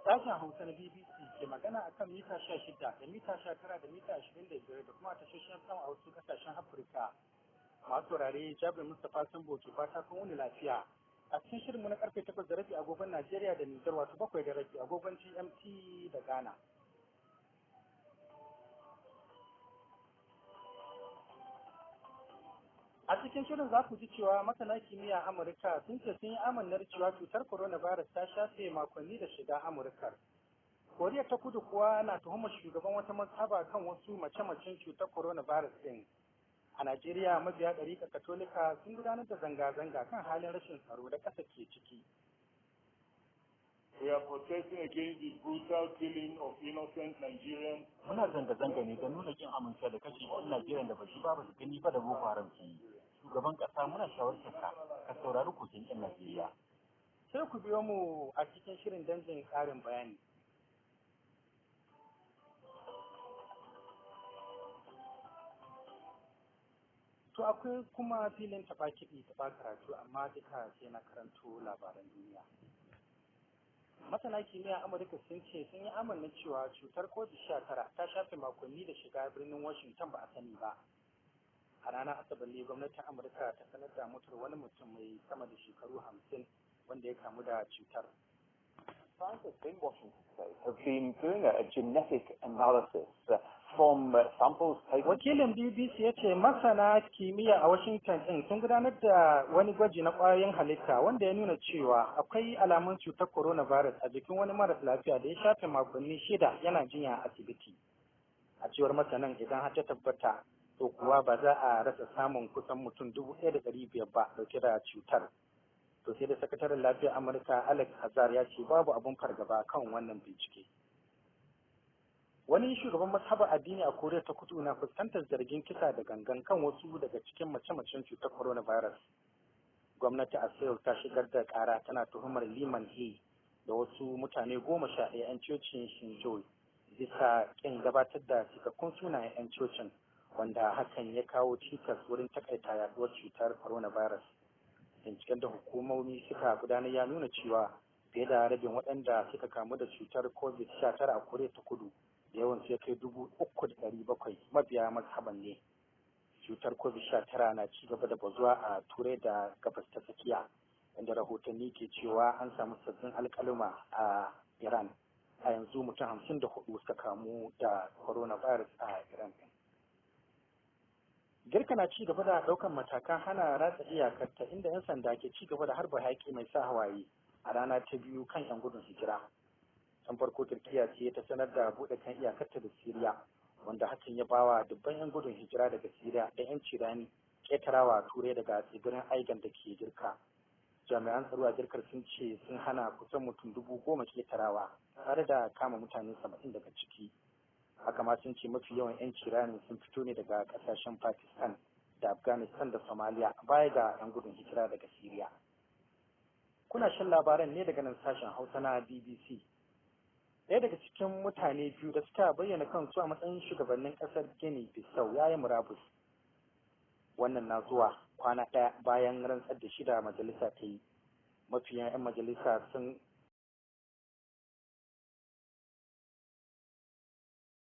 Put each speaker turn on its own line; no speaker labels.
Sashen Hausa na BBC ke magana a kan mita 16 da mita 19 da mita 25 da kuma tashoshin FM a wasu kasashen Afirka. Masu saurare, Jabir Mustapha Sambo ke fata kun wuni lafiya. A cikin shirinmu na karfe 8:30 agogon Najeriya da Nijar, wato 7:30 agogon GMT da Ghana. A cikin shirin za ku ji cewa masana kimiyya Amurka sun ce sun yi amannar cewa cutar coronavirus ta shafe makonni da shiga Amurkar. Koriya ta Kudu kuwa na tuhumar shugaban wata mazhaba kan wasu mace-macen cutar coronavirus din. A Najeriya, mabiya ɗariƙar Katolika sun gudanar da zanga-zanga kan halin rashin tsaro da ƙasa ke ciki.
We are protesting against the brutal killing of innocent Nigerians.
Muna zanga-zanga ne don nuna kin amincewa da kashe 'yan Najeriya da ba su ba, ba su gani ba da Boko Haram ke yi. Shugaban ƙasa, muna shawartar ka, ka saurari koken 'yan Najeriya.
Sai ku biyo mu a cikin shirin don jin ƙarin bayani. To, akwai kuma filin taɓa kiɗi taɓa karatu, amma duka sai na karanto labaran duniya. Masana kimiyya Amurka sun ce sun yi amanna cewa cutar COVID-19 ta shafe makonni da shiga birnin Washington ba a sani ba. A ranar Asabar ne gwamnatin Amurka ta sanar da mutuwar wani mutum mai sama da shekaru 50 wanda ya kamu da cutar.
Scientists in Washington State have been doing a genetic analysis from samples taken.
Wakilin BBC ya ce masana kimiyya a Washington ɗin sun gudanar da wani gwaji na ƙwayoyin halitta wanda ya nuna cewa akwai alamun cutar coronavirus a jikin wani maras lafiya da ya shafe makonni 6 yana jinya a asibiti. A cewar masanan, idan har ta tabbata, to kuwa ba za a rasa samun kusan mutum 1,500 ba dauke da cutar. To, sai da sakataren lafiyar Amurka Alex Azar ya ce babu abun fargaba kan wannan bincike. Wani shugaban mazhabar addini a Koriya ta Kudu na fuskantar zargin kisa da gangan kan wasu daga cikin mace-macen cutar coronavirus. Gwamnati a Seoul ta shigar da kara tana tuhumar Liman He da wasu mutane 11 'yan cocin Shinjo bisa kin gabatar da cikakkun sunayen 'yan cocin, wanda hakan ya kawo cikas wurin takaita yaduwar cutar coronavirus. Binciken da hukumomi suka gudanar ya nuna cewa fiye da rabin waɗanda suka kamu da cutar COVID-19 a Koriya ta Kudu, da yawan sai kai 3,700, mabiya mazhaban ne. Cutar COVID-19 na ci gaba da bazuwa a Turai da Gabas ta Tsakiya, inda rahotanni ke cewa an samu sabbin alkaluma a Iran. A yanzu mutum 54 suka kamu da coronavirus a Iran. Girka na ci gaba da ɗaukan matakan hana ratsa iyakarta, inda 'yan sanda ke ci gaba da harba hayaƙi mai sa hawaye a rana ta biyu kan 'yan gudun hijira. Tun farko Turkiya ce ta sanar da buɗe kan iyakarta da Siriya, wanda hakan ya bawa dubban 'yan gudun hijira daga Siriya da 'yan cirani ƙetarawa Turai daga tsibirin Aegean da ke Girka. Jami'an tsaro a Girkar sun ce sun hana kusan mutum 10,000 ƙetarawa, tare da kama mutane 70 daga ciki. Haka ma sun ce mafi yawan 'yan cirani sun fito ne daga kasashen Pakistan da Afghanistan da Somalia, baya ga 'yan gudun hijira daga Syria. Kuna shan labaran ne daga nan sashen Hausa na BBC. Ɗaya daga cikin mutane biyu da suka bayyana kansu a matsayin shugabannin ƙasar Guinea Bissau ya yi murabus. Wannan na zuwa kwana ɗaya bayan rantsar da shida majalisa ta yi. Mafiyan 'yan majalisa sun